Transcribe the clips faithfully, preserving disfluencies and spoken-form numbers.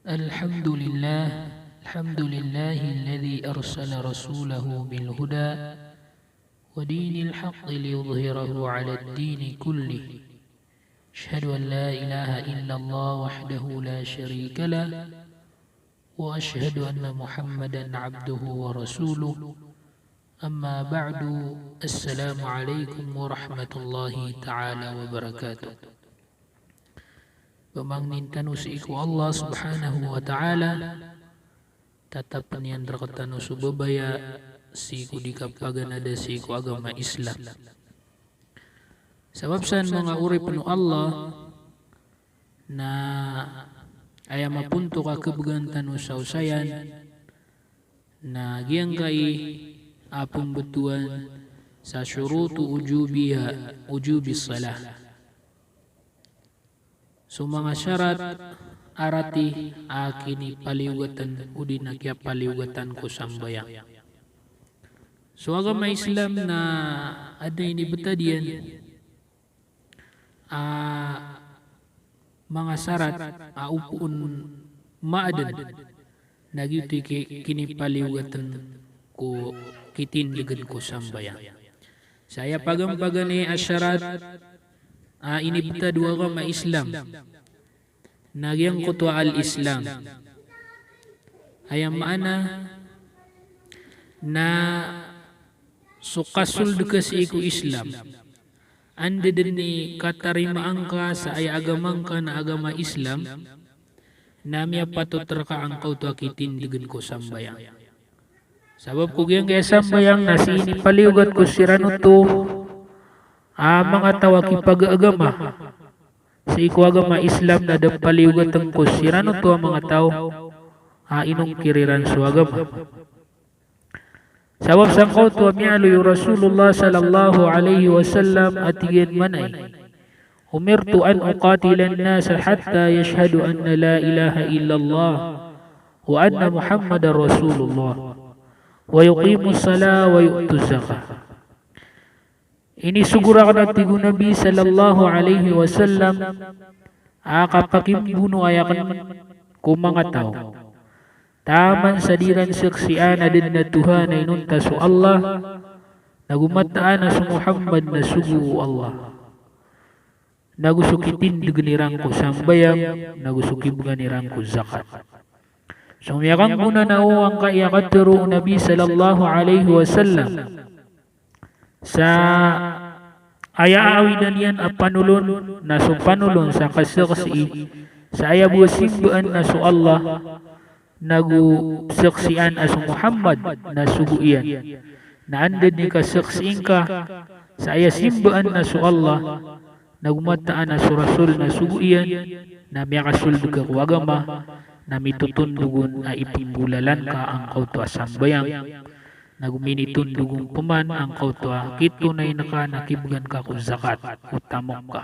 الحمد لله، الحمد لله الذي أرسل رسوله بالهدى ودين الحق ليظهره على الدين كله. أشهد أن لا إله إلا الله وحده لا شريك له، وأشهد أن محمدا عبده ورسوله. أما بعد، السلام عليكم ورحمة الله تعالى وبركاته. Pamangnin tano sii ko Allah Subhanahu wa Ta'ala, tatapn iyan rktano so babaya sii ko di kapaganada sii ko agama Islam. Sabap san manga oripn o Allah, na aya mapontok a khabgan tano sa osayan, na giyangkai a pmbtowan sa shurutu wujubiha, wujubis salah. So manga sharat a rati a kinipaliyogatn odi na kiyapaliyogatan ko sambayang. So agama Islam na adn a inibtad iyan a manga sharat a opama on maadn na giyoto i ki-, kinipaliyogatn ko kitindgn ko sambayang. Sa aya pagampaganay a sharat a inibtad o agama Islam na giyangkoto a al-Islam. Aya maana na so kasold ka sii ko Islam. Anda dn i katarimaan ka sa aya agama ngka na agama Islam, na miyapatot rka angkoto a kitindgn ko sambayang. Sabap ko giyangkaya sambayang na sii inipaliyogat ko siran oto a manga taw a kipagagama sii ko agama Islam, na da paliyogatn ko siran oto a manga taw a inongkir iran so agama. Sabap sangkoto a miyaaloy o Rasulullah sallallahu alaihi wasallam a tig iyan mambo a, "Umirtu an uqatilan nasa hatta yashhadu an la ilaha illallah wa anna Muhammadar Rasulullah, wa yuqimus salah wa yu'tuz zakah." Inisogo rakn, a tig o Nabi sallallahu alaihi wasallam, a kapakimbonoay akn ko manga taw taman sa di iran saksian a da dn a Tuhan a inonta so Allah, nago mataan a so Muhammad na sogo o Allah, nago so kitindgn iran ko sambayang, nago so kibgan iran ko zakat. So miyakanggona na o angkaya katharo o Nabi sallallahu alaihi wasallam, sa aya awidan iyan a panolon na so panolon sa kasaksii sa aya bo a simbaan na so Allah, nago saksian a so Muhammad na sogo iyan. Na anda dn i kasaksii ngka sa aya simbaan na so Allah, nago mataan a so Rasul na sogo iyan, na miyakasold ka ko agama, na mitotondog on a ipnggolalan ka angkoto a sambayang, nago minitondog on pman angkoto a kitonayn ka na kibgan ka ko zakat, o tamok ka.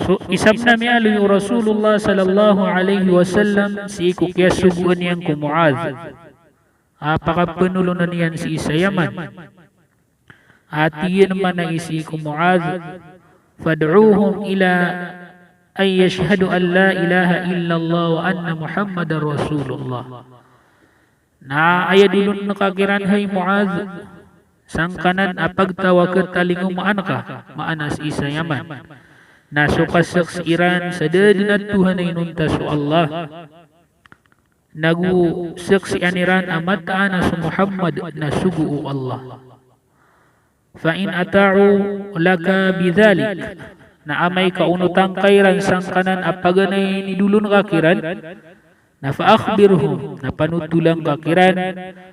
So, isa pn a miyaaloy o Rasulullah sallallahu alaihi wasallam sii ko kiyasogoan iyan ko Muadh a pakapanolonan iyan sii sa Yaman. A tig iyan mambo sii ko Muadh, "Fad'uhum ila an yashhadu an la ilaha illallah wa anna Muhammadar Rasulullah." Na aya dolon ka kiran, hay Muadh, sangkanan a pagtaw a katalingomaan ka, maana sii sa Yaman, na so kasaksii ran sa da dn a Tuhan a inonta so Allah, nago saksian iran a mataan a so Muhammad na sogo o Allah. Fa in ata'u laka bidhalik, na amay ka onotan ka iran sangkanan a paganay a inidolon ka kiran, na fa akhbirhum, na panotolan ka kiran,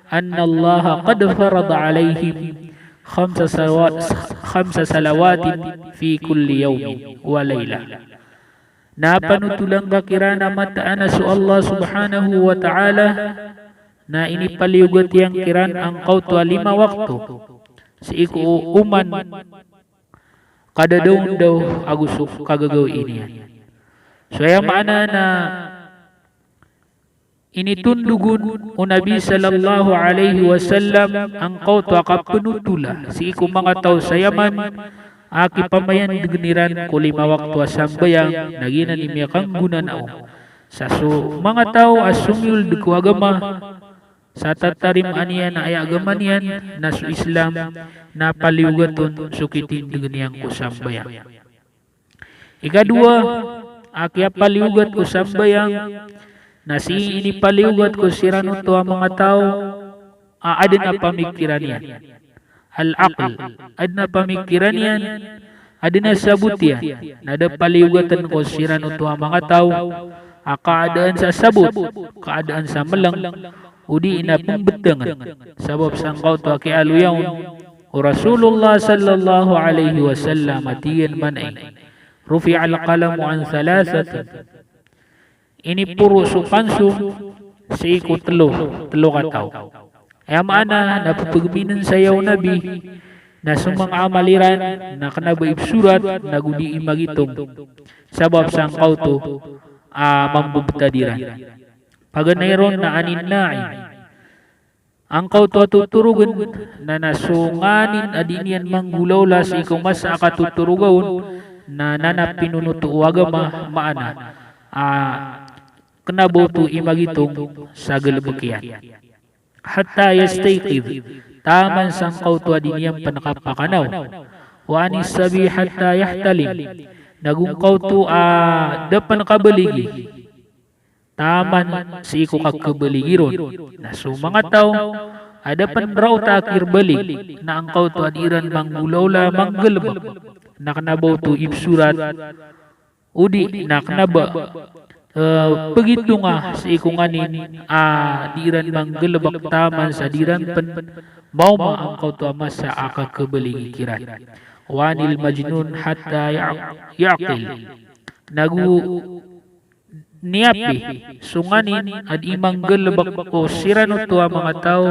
annallaha qad farada alaihim khamsa salawat, khamsa salawatin fi kulli yawmin wa laylah. Na panotolan ka kiran a mataan a so Allah subhanahu wa ta'ala na inipaliyogat iyan kiran angkoto a lima wakto sii ko oman kadadaondaw ago so kagagawii niyan. So aya maana na initondog on o Nabi sallallahu alaihi wasallam angkoto a kapanotola sii ko manga taw sa Yaman a kipamayandgn iran ko lima wakto a sambayang, na giyanan i miyakanggona na o Sa so manga taw a somiyold ko agama, sa tatarimaan iyan a aya agama niyan na so Islam, na paliyogat on so kitindg niyan ko sambayang. Ikadowa a kiyapaliyogat ko sambayang, na sii inipaliyogat ko siran oto a manga taw a adn a pamikiran iyan. Al-aql, adn a pamikiran iyan, adn a sabot iyan, na da paliyogatn ko siran oto a manga taw a kaadaan sa sabot, kaadaan sa mlng, odi na pmbtngn. Sabap sangkoto a kiyaaloya on o Rasulullah sallallahu alaihi wasallam a tig iyan man a, "Rufi'al qalamu an thalathatin." Iniporo so panso sii ko tlo, tlo kataw. Aya maana na pphagminn saya o Nabi na so manga amal iran na kna ba ipsorat nago di imagitong. Sabap sangkoto a mambobtad iran. Paganay ron na anin na'im. Angkoto a totorogn na, na so nganin a di niyan manggolawla sii ko masa a katotoroga on, na, na, na pinonoto o agama, maana a kna ba oto imagitong sa galbk iyan. Hatta yastayqidh, taman sangkoto a di niyan pn kapakanaw. Wa anis sabi hatta yahtalim, nago angkoto a da pn kabaligi. Taman sii ko kakhabaligi ron. Na so manga taw a da pn raota a kirbalig, na angkoto a di iran manggolawla, manggalbk, na kna ba oto ipsorat, odi na kna ba, eh, pgitonga sii ko nganin a di iran manggalbk taman sa di iran pn maoma angkoto a masa a kakhabaligi kiran. Wa anil majnun hatta ya-, yaqil. Nago niyapi so nganin a di manggalbk ko siran oto a manga taw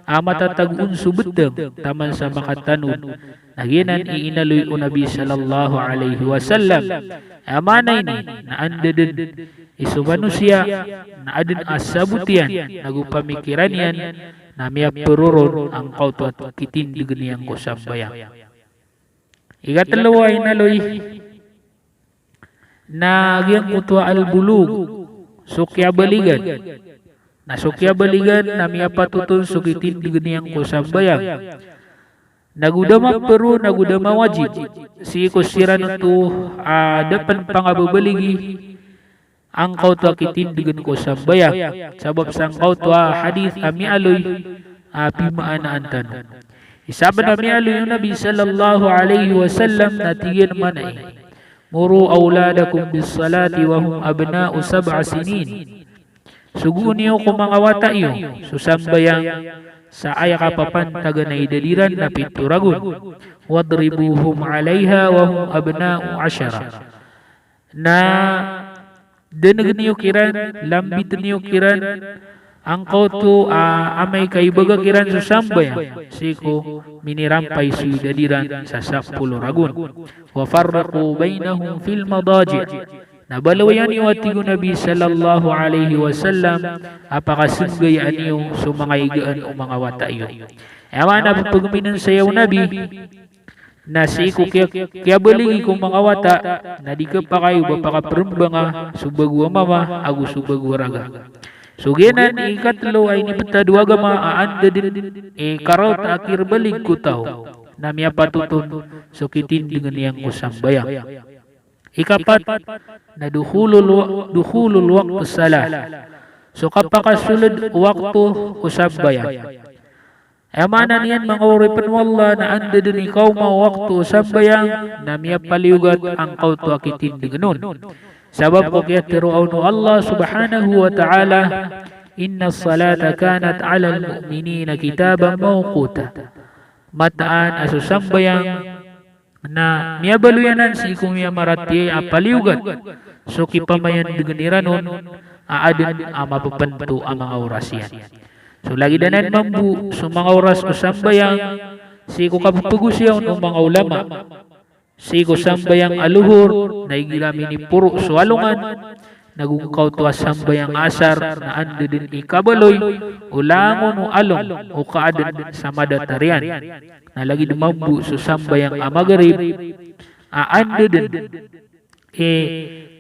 a matatago on so btng taman sa makatanod, na giyanan i inaloy o Nabi sallallahu alaihi wasallam. Aya maana ini na anda dn i so manosiya na adn a sabot iyan nago pamikiran iyan na miyaporo ron angkoto a kitindg niyan ko sambayang. Ikatlo a inaloy na giyangkoto a al-bulugh, so kiyabaligan. Na so kiyabaligan na miyapatot on so kitindg niyan ko sambayang. Nago da maporo, nago da mawajib sii ko siran oto a da pn pangababaligi angkoto a kitindgn ko sambayang. Sabap sangkoto a hadith a miyaaloy a pimaanaan tano. Isa pn a miyaaloy o Nabi sallallahu alaihi wasallam na tig iyan man a, "Muru awladakum bis-salati wa hum abna'u sab'a sinin." Sogoon iyo ko manga wata iyo so sambayang sa aya kapapantagan a idad iran na pito ragon. "Wadribuhum alaiha wa hum abna'u ashara." Na dngngi iyo kiran, lambitngi iyo kiran angkoto a amay ka ibaga kiran so sambayang sii ko minirampay so idad iran sa sapolo ragon. "Wa farriqu bainahum fil madaji'." Na baloya niyo, a tig o Nabi sallallahu alaihi wasallam, a pakasenggayaan iyo so manga igaan o manga wata iyo. Aya maana a pphagminn saya o Nabi na sii ko kiya-, kiyabaligi ko manga wata na di khapakay o ba pakaprmbanga so bago a mama ago so bago a raga. So giyanan i ikatlo a iniptad o agama a anda dn i karaot a kirbalig ko taw na miyapatot on so kitindgn iyan ko sambayang. Ikapat na dukhulul wa-, dukhulul waqti salah. So kapakasold o wakto o sambayang. Aya maana niyan, manga oripn o Allah, na anda dn i kaoma o wakto o sambayang na miyapaliyogat angkoto a kitindgn on. Sabap ko kiyatharo on o Allah subhanahu wa ta'ala, "Innas salata kanat 'alal mu'minina kitaban mawquta." Mataan a so sambayang na miyabaloy anan sii ko miyamaratiyaya a paliyogat so kipamayandgn iran on a adn a mapphantho a manga oras iyan. So lagid anan mambo so manga oras o sambayang sii ko kapphagosay on o manga ulama, sii ko sambayang a lohor na igira miniporo so alongan, nago angkoto a sambayang a asar na anda dn i kabaloy o langon o along o kaadn sa madatar iyan. Na lagid mambo so sambayang a magrib a anda dn i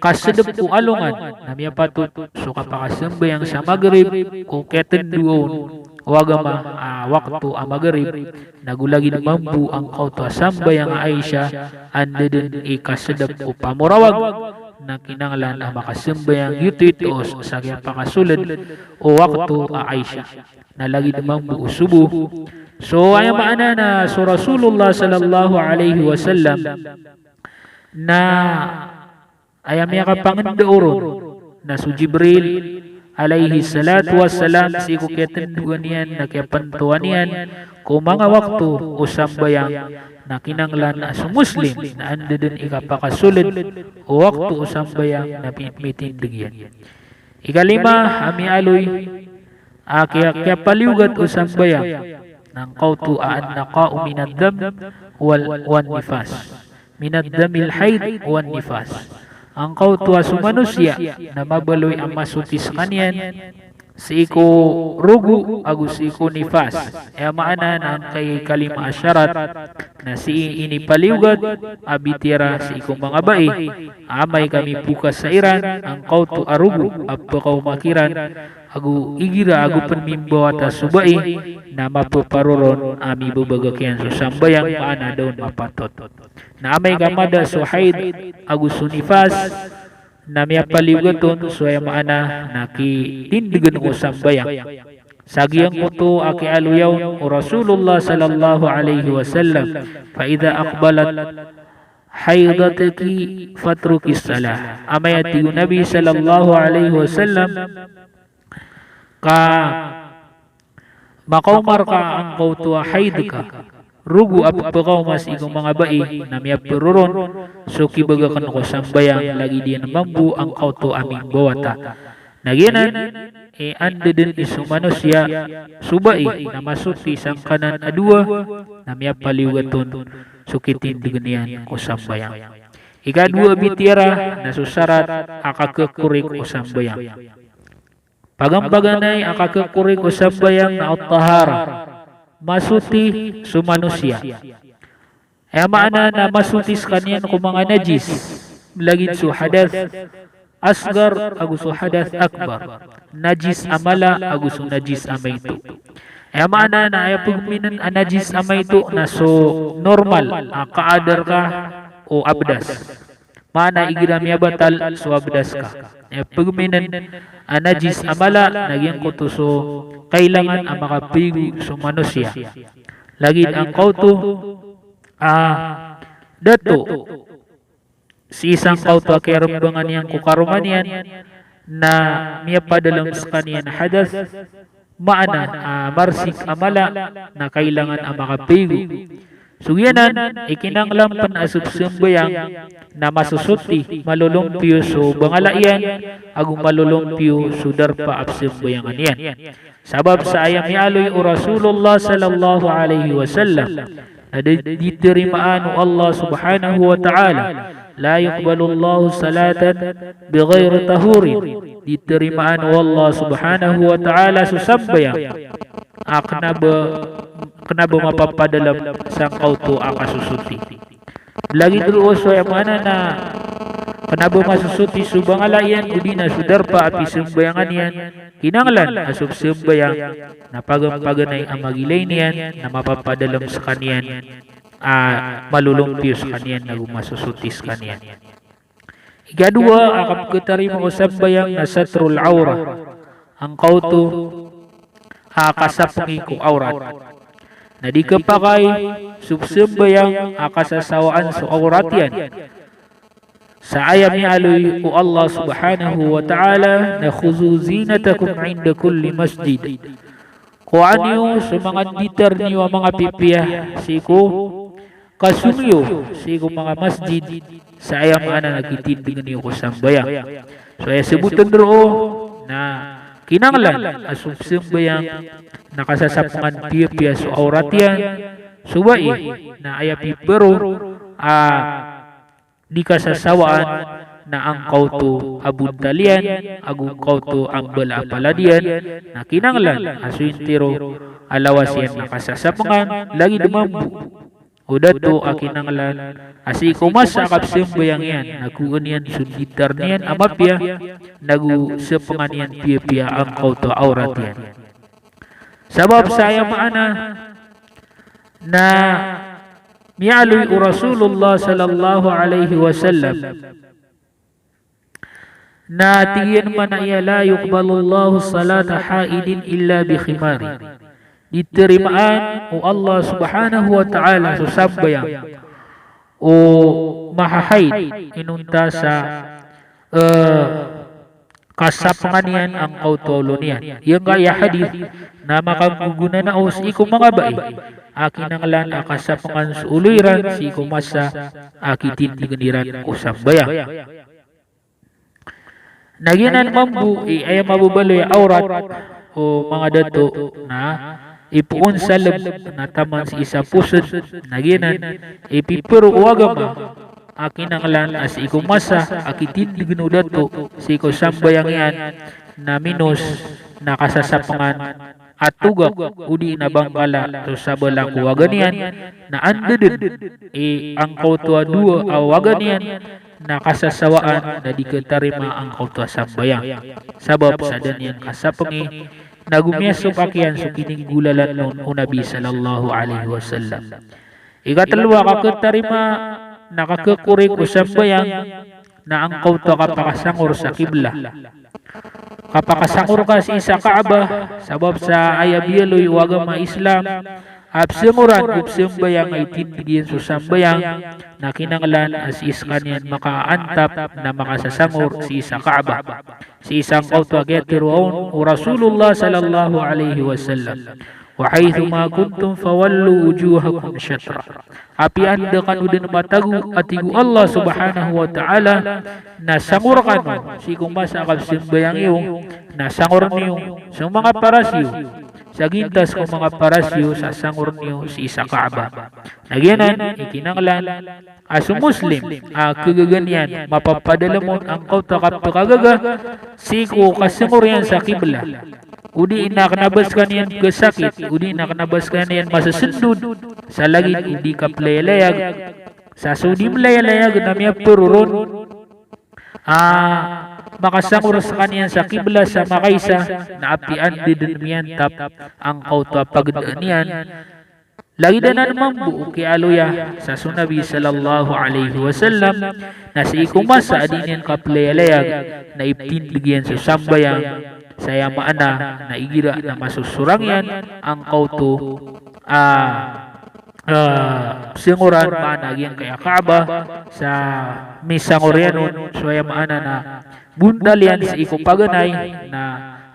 kasdp o alongan na miyapatot so kapakasambayang sa Maghrib ko kiyatndo on o agama a wakto a Maghrib, na go lagid mambo angkoto a sambayang a Isha, anda dn i kasdp o pamorawag, na kinanglan a makasambayang giyoto-ito sa kiyapakasold o wakto a Isha. Na lagid mambo o subuh. So aya maana na so Rasulullah sallallahu alaihi wasallam na aya miyakapangndao ron na so Jibril alaihi salatu wassalam sii ko kiyatndoan iyan na kiyapntowan iyan ko manga wakto o sambayang, na kinanglan a so Muslim na anda dn i kapakasold o wakto o sambayang na pi-, mitindg iyan. Ikalima a miyaaloy a kiya-, kiyapaliyogat o sambayang na angkoto a an-naqa'u minadh-dhamm wal, wan-nifas. Minadh-dhammil hayd wan-nifas. Angkoto a so manosiya na mabaloy a masoti skaniyan sii ko rogo ago sii ko nifas. Aya maana na angkai kalima a sharat na sii inipaliyogat a bitiyara sii ko manga bai a amay ka mipokas sa iran angkoto a rogo a pkaoma kiran ago igira ago pn mimbawata so bai na mapparo ron a mibabagak iyan so sambayang, maana da on mapatot. Na amay ka mada so hayd ago so nifas na miyapaliyogat on so aya maana na kitindgn ko sambayang. Sa giyangkoto a kiyaaloya on o Rasulullah sallallahu alaihi wasallam, "Fa idha aqbalat haydatuki fatrukis salah." Amay a tig o Nabi sallallahu alaihi wasallam ka makaoma rka angkoto a hayd ka, rogo a pkaoma sii ko manga bai, na miyapparo ron so kibagakn ko sambayang, lagid iyan mambo angkoto a mimbawata. Na giyanan i anda dn i so manosiya, so bai na masoti sangkanan a dowa, na miyapaliyogat on so kitindgn iyan ko sambayang. Ikadowa a bitiyara na so sharat a kakhakorik o sambayang. Paganay-paganay a kakhakorik o sambayang na at-taharah. Masoti so manosiya. Aya maana na masoti skaniyan ko manga najis. Lagid so hadath asghar ago so hadath akbar. Najis a mala ago so najis a maito. Aya maana na aya pgminn a najis a maito na so normal a kaadar ka o abdas. Maana igira miyabatal so abdas ka. Aya pgminn a najis a mala na giyangkoto so kailangan a makapaigo so manosiya. Lagid angkoto a dato sii sangkoto a kiyarmbangan iyan ko karoma niyan na miyapadalm skaniyan a hadath, maana a marsik a mala na kailangan a makapaigo. So giyanan i kinanglan pn a so pzambayang na masosoti, malolompiyo so bangala iyan ago malolompiyo so darpa a pzambayangan iyan. Sabap sa aya miyaaloy o Rasulullah sallallahu alaihi wasallam na di, di tarimaan o Allah subhanahu wa ta'ala, "La yuqbalullahu salatan bighayri tahurin." Di tarimaan o Allah subhanahu wa ta'ala so sambayang a kna ba, kna ba mapapadalm sangkoto a kasosoti. Lagid roo so aya maana na kna ba masosoti so bangala iyan odi na so darpa a pzambayangan iyan, kinanglan a so pzambayang na paganay-paganay a magilay niyan na mapapadalm skaniyan a malolompiyo skaniyan ago masosoti skaniyan. Ikadowa a kapkhatarima o sambayang na satrul awrah. Angkoto a kasapngi ko awrat. Na di khapakay so pzambayang a kasasawaan so awrat iyan. Sa aya miyaaloy o Allah subhanahu wa ta'ala na, "Khudhu zinatakum inda kulli masjid." Kowaa niyo so manga nditar niyo a manga pipiya sii ko kasong iyo sii ko manga masjid, sa aya maana na kitindgn iyo ko sambayang. So aya sabotn roo na kinanglan a so pzambayang na kasasapngan piyapiya so awrat iyan, so bai na aya piparo a di kasasawaan na angkoto a bontal iyan ago angkoto a mbala a palad iyan, na kinanglan a so intiro a lawas iyan na kasasapngan, lagid mambo o dato a kinanglan a sii ko masa a kapsambayang iyan na kowaan iyan so gitar niyan a mapiya, nago sapengan iyan piyapiya angkoto a awrat iyan. Sabap sa aya maana na miyaaloy o Rasulullah sallallahu alaihi wasallam na tig iyan mambo a, "La yuqbalullahu salata haidin illa bi khimarin." Di tarimaan o Allah subhanahu wa ta'ala so sambayang o mahahaid, inonta sa, eh, kasapengan iyan angkoto a olo niyan. Giyangkaya hadith na makanggogonanao sii ko manga bai a kinanglan a kasapengan so olo iran sii ko masa a kitindegen iran o sambayang. Na giyanan mambo i aya mababaloy a awrat o manga dato na ipoon sa leb na taman sii sa posed, na giyanan i pipero o agama a kinanglan a sii ko masa a kitindegen o dato sii ko sambayang iyan na minos na kasasapengan a togak odi na bangkala so sabala ko waga niyan, na anda den i angkoto a dowa a waga niyan na kasasawaan na di katarima angkoto a sambayang. Sabap sa da niyan kasapengi, nago miyasopaki iyan so kininggolalan on o Nabi sallallahu alaihi wasallam. Ikatelo a kaketarima na kakekorek o sambayang na angkoto a kapakasangor sa kibla. Kapakasangor ka sii sa Kaaba, sabap sa aya biyaloy o agama Islam a pesangoran o pesambayang a itindeg iyan so sambayang, na kinanglan a sii sekaniyan makaantap na makasasangor sii sa Kaaba. Sii sangkoto a kiyatharoa on o Rasulullah sallallahu alaihi wasallam, "Wa haithuma kuntum fawallu wujuhakum shatrah." Apiya anda kano den matago, a tig o Allah subhanahu wa ta'ala, na sangor kano sii ko masa a kapsambayang iyo, na sangor niyo so manga paras iyo, sa gintas ko manga paras iyo sa sangor niyo sii sa Kaaba. Na giyanan i kinanglan a so Muslim a kagaga niyan mapapadalam on angkoto a kapekagaga sii ko kasangor iyan sa kibla. Odi na kena ba sekaniyan pekesakit, odi na kena ba sekaniyan masesendod sa lagid o di kapelayalayag. Sa so di melayalayag na miyapero ron a makasangor sekaniyan sa kibla sa makaisa, na apiya anda den miyantap angkoto a pagedaan iyan. Lagid anan mambo o kiyaaloya sa so Nabi sallallahu alaihi wasallam, na sii ko masa a di niyan kapelayalayag na ipetindeg iyan so sambayang, sa aya maana na igira na masosorang iyan angkoto a, ah, pesangoran, maana giyangkaya Kaaba, sa misangor iyan on, so aya maana na bontal iyan sii ko paganay, na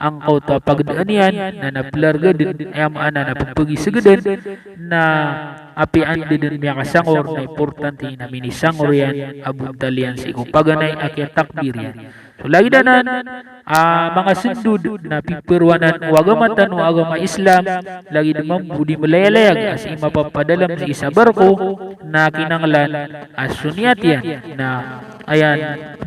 angkoto a pagedaan iyan na, na pelarga den, aya maana na pepegisegeden, na apiya anda den miyakasangor na importante na minisangor iyan a bontal iyan sii ko paganay a kiyatakbir iyan. So lagid anan a manga sendod na piperoanan o agama tano a agama Islam, lagid mambo di melayalayag a sii mapapadalam sii sa barko, na kinanglan a so niyat iyan na aya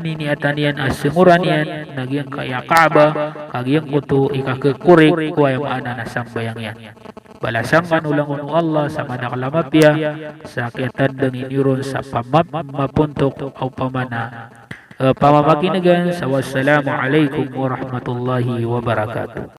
niniyatan iyan a sangoran iyan na giyangkaya Kaaba, ka giyangkoto i kakekorek ko aya maana na sambayang iyan. Balasan kano langon o Allah sa madakel a mapiya sa kiyatandang iyo ron sa pamap-, mapontok a opama na, eh, pamamakinegan sa wassalamu alaikum warahmatullahi wabarakatuh.